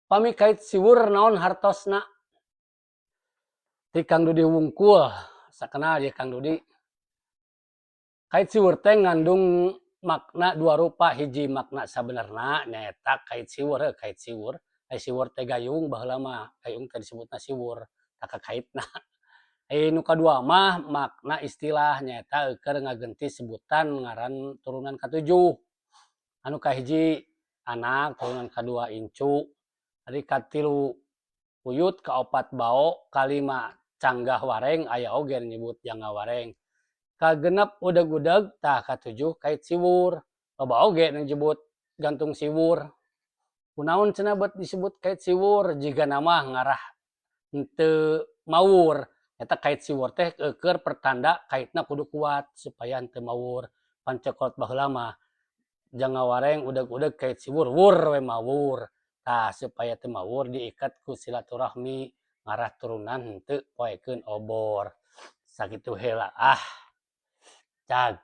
Pami kait siwur naon hartosna? Ti Kang Dudi wungkul, sakenal ye Kang Dudi. Kait siwur teh ngandung makna dua rupa, hiji makna sabenerna nyaeta kait siwur heuh kait siwur, ai siwur teh gayung baheula mah, gayung teh disebutna siwur taka kaitna. Ai nu kadua mah makna istilah nyaeta eukeun ngagenti sebutan ngaran turunan katujuh. Anu kahiji anak, turunan kadua incu, ari katilu uyut, kaopat bao, kalima canggah wareng aya oge nu nyebut jangga wareng, kagenep udeg-udeg, tah katujuh kait siwur. Loba oge nu nyebut gantung siwur. Kunaon cenah bet disebut kait siwur jigana mah ngarah henteu mawur. Eta kait siwur teh eukeun pertanda kaitna kudu kuat supaya henteu mawur. Pan ceuk baheula mah jangga wareng udeg-udeg kait siwur wur we mawur. Tah supaya teu mawur diikat ku silaturahmi ngarah turunan henteu poekeun obor. Sakitu heula ah. Cag.